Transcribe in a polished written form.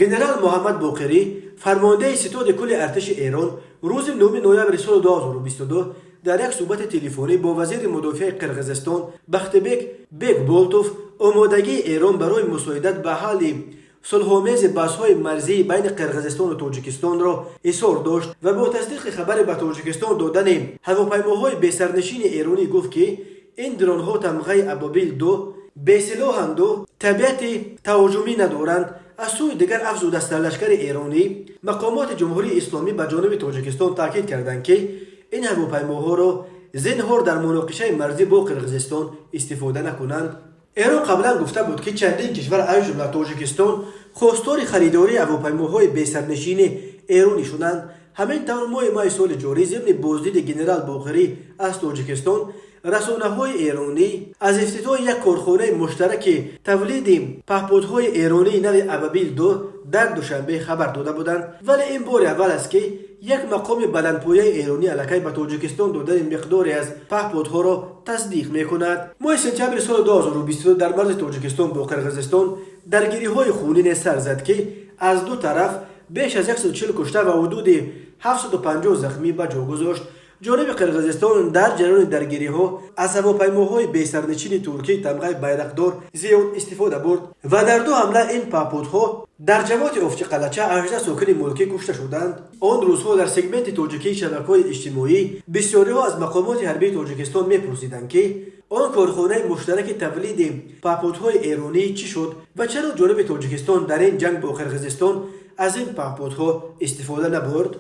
Генерал Муҳаммад Боқирӣ, фармондеҳи ситоди кулли артиши Эрон, рӯзи 9 ноябри соли 2022 дар як суҳбати телефонӣ бо вазири мудофиаи Қирғизистон Бахтибек Бекболтов омодагии Эрон барои мусоидат ба ҳалли сулҳомези баҳсҳои марзии байни Қирғизистону Тоҷикистонро изҳор дошт ва бо тасдиқи хабари ба Тоҷикистон додани ҳавопаймоҳои бесарнишини эронӣ гуфт, ки ин дронҳо тамғаи Абобил 2 бесилоҳанду табиати таҳоҷумӣ надоранд. Аз сӯи дигар, афзуда сарлашкари эронӣ, мақомоти Ҷумҳурии Исломӣ ба ҷониби Тоҷикистон таъкид карданд, ки ин ҳавопаймоҳоро зинҳор дар муноқишаи марзӣ бо Қирғизистон истифода накунанд. Эрон қаблан гуфта буд, ки чандин кишвар, аз ҷумла Тоҷикистон, хостори харидории ҳавопаймоҳои бесарнишини эронӣ шуданд. Ҳамин тавр, моҳи майи соли ҷорӣ, зимни боздиди генерал Боқирӣ аз Тоҷикистон, расонаҳои эронӣ аз ифтитоҳи як корхонаи муштараки тавлиди паҳподҳои эронии нави Абабил 2 дар Душанбе хабар дода буданд. Вале ин бори аввал аст, ки як мақоми баландпояи эронӣ аллакай ба Тоҷикистон додани миқдоре аз паҳподҳоро тасдиқ мекунад. Моҳи сентябри соли 2022 дар марзи Тоҷикистон бо Қирғизистон даргириҳои хунине сар зад, ки аз ду тараф беш аз 140 кушта ва ҳудуди 750 захмӣ ба ҷо гузошт. Ҷониби Қирғизистон дар ҷараёни даргириҳо аз ҳавопаймоҳои бесарнишини туркии тамғаи Байрақдор зиёд истифода бурд ва дар ду ҳамла ин паҳподҳо дар ҷамоати Овчиқалача 18 сокини мулкӣ кушта шуданд. Он рӯзҳо дар сегменти тоҷикии шабакаҳои иҷтимоӣ бисёриҳо аз мақомоти ҳарбии Тоҷикистон мепурсиданд, ки он корхонаи муштараки тавлиди паҳподҳои эронӣ чӣ шуд ва чаро ҷониби Тоҷикистон дар ин ҷанг бо Қирғизистон аз ин паҳподҳо истифода набурд.